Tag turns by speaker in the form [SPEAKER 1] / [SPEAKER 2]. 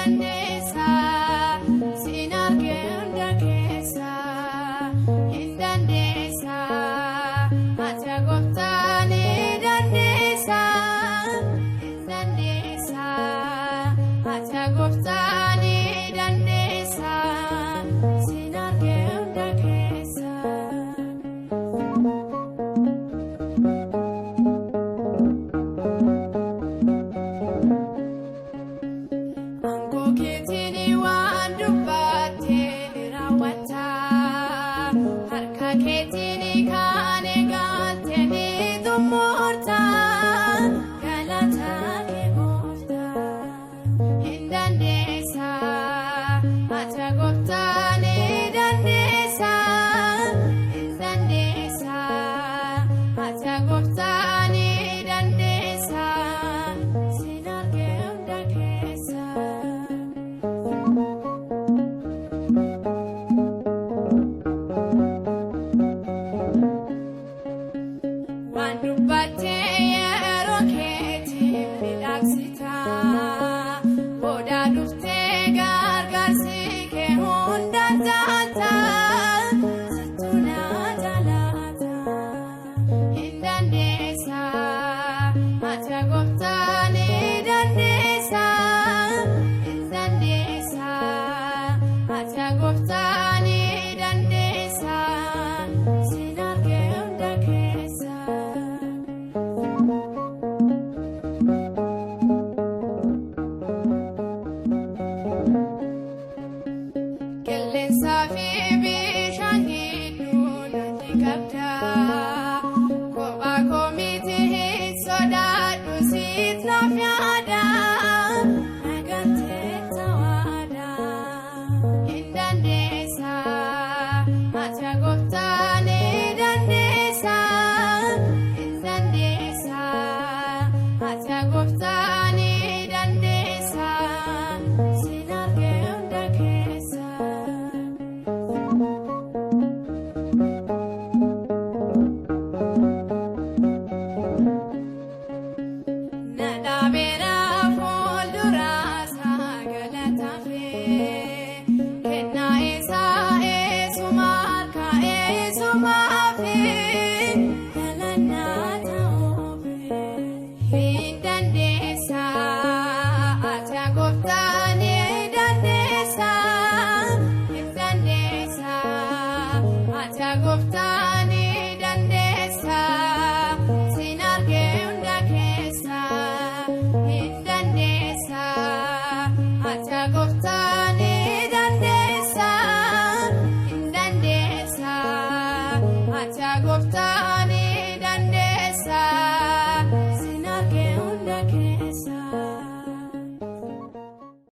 [SPEAKER 1] dandeessa, siin argee hunda keessa. Hin dandeessa, ati gooftaa ni dandeessa. Hin dandeessa, ati gooftaa ni dandeessa, siin argee hunda keessa. Aangoo keetiin waan dubbatte ni raawwatta. Harka keetiin kan eegalte ni xumurta. Galata kee gooftaa. Hin dandeessa, ati gooftaa ni dandeessa. Hin dandeessa, ati gooftaa ni dandeessa. Siin argee hunda keessa. Waan dubbattee yeroo keetiin miidhagsita. Booda dhuftee gargaarsi kee hunda taata. Sittu na jaalata. Hin dandeessa, ati gooftaa ni dandeessa. Hin dandeessa, ati gooftaa ni dandeessa. Siin argee hunda keessa. Qilleensaa fi bishaan gidduu natti qabda. Kophaa koo miti hin sodaadhu siit naaf yaada. Nagartee tawaada. Hin dandeessa, ati gooftaa ni dandeessa. Hin dandeessa, ati gooftaa ni dandeessa. Siin argee hunda keessa. Na dhaabeera fuuldura isaa galataafe. Kennaa isaa eessuma harka eessumaafi galannaa ta'uufi. Hin dandeessa, ati gooftaa ni dandeessa. Hin dandeessa, ati gooftaa ni dandeessa. Siin argee hunda keessa. Hin dandeessa, ati gooftaa ni dandeessa. Hin dandeessa, ati gooftaa.